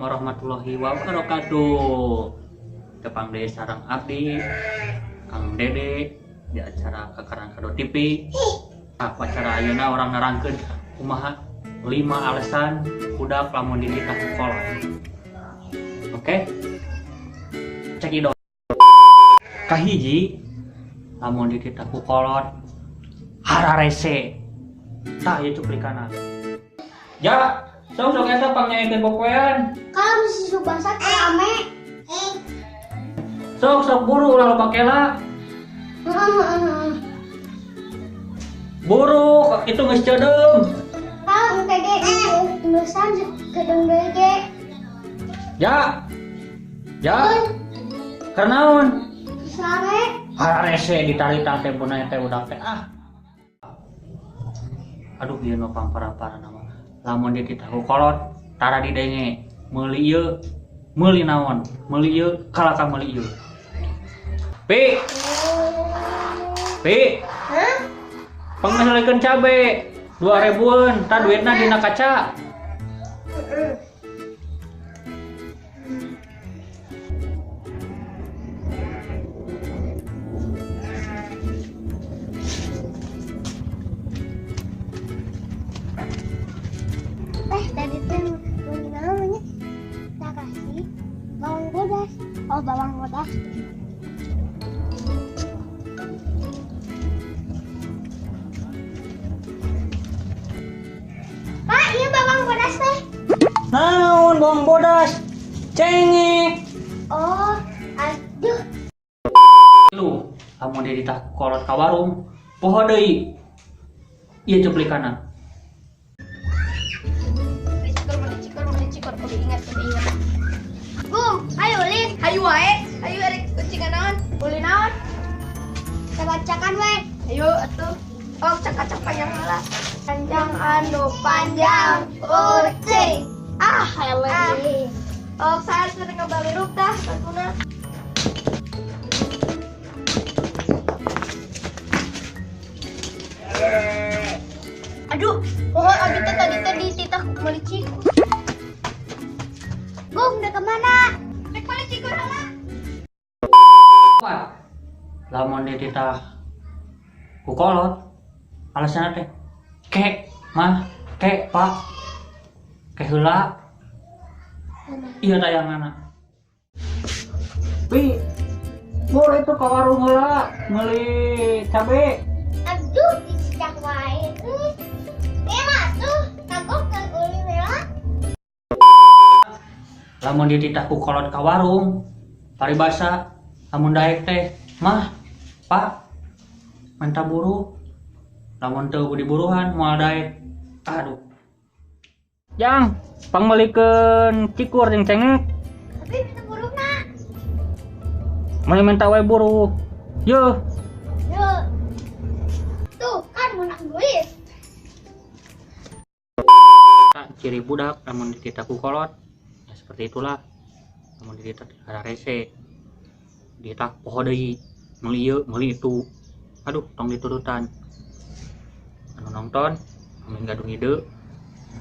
Warahmatullahi wabarakatuh. Tepang deui sareng abdi Kang Dede di acara Kakarang Kado TV. Nah, acara ayeuna urang nerangkeun kumaha 5 alasan budak lamun dititah sekolah. Oke? Cekidot. Kahiji, lamun dititah ku kolot hararese. Tah ieu cuplikana. Ja, sok sok eta pangnyaekeun popoean. Kalau si Subasa rame. Sok sok buru ulah loba kela. Buru itu geus ceudeum. Kalau engke ge geussan gedeng deui ge. Ja. Ja. Keur naon? Sare. Hararese ditarita teh bunai teh budak teh ah. Aduh ieu nu pangpara-para nama. Lamun dititah ku kolot tara didenge meuli ieu meuli naon meuli ieu kalaka meuli ieu. Pi. Pi. Hah? Pangmeulikeun cabe 2000-eun tah duitna dina kaca. Tadi teh meuli naon nya? Tak kasih bawang bodas. Oh, bawang bodas. Pak, ieu bawang bodas teh. Naon bawang bodas? Cengek. Oh, aduh. Lu, lamun dititah kolot ka warung, poho deui. Ieu cuplikana. Cikor, kudu ingat, kudu ingat. Bung, ayo ulin. Hayu wae, hayu erek kucingan naon? Ulin naon? Kita bacakan we. Hayu atuh. Oh, cakacak panjang heula. Panjang anu Panjang kucing. Ah, hele. Ah. Oh, saya sering ngabaliruk tah satuna. Aduh, pokoknya abi teh tadi teh dititah ku meuli cikur. Gung, udah kemana? Rek meuli cikur heula. Lamun dititah ku kolot, alasanna teh ke mah ke pak ke heula. Ieu tayanganna. Pi, bor itu ka warung heula meuli cabe. Aduh, dicicak wae euy. Mah tuh, kagok ka ulin heula. Lamun dititah ku kolot ka warung, paribasa lamun daek teh mah pak menta buruh. Lamun teu diburuhan moal daek. Aduh. Jang, pangmeulikeun cikur jeung cengek. Tapi minta buruhna. Meuli menta we buruh. Yeuh. Yeuh. Tuh kan menang duit. Nah, ciri budak lamun dititah ku kolot ya seperti itulah. Lamun dititah hararese dititah poho deui meuli ieu meuli itu. Aduh, tong diturutan. Anu nonton amin gadung ide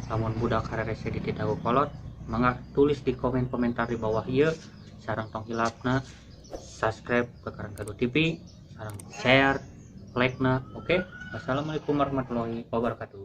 lamun budak hararese dititah ku kolot mangga tulis di komen komentar di bawah ieu. Sareng tong hilapna subscribe ke Karang Kado TV, sareng share, like na. Oke, wassalamualaikum warahmatullahi wabarakatuh.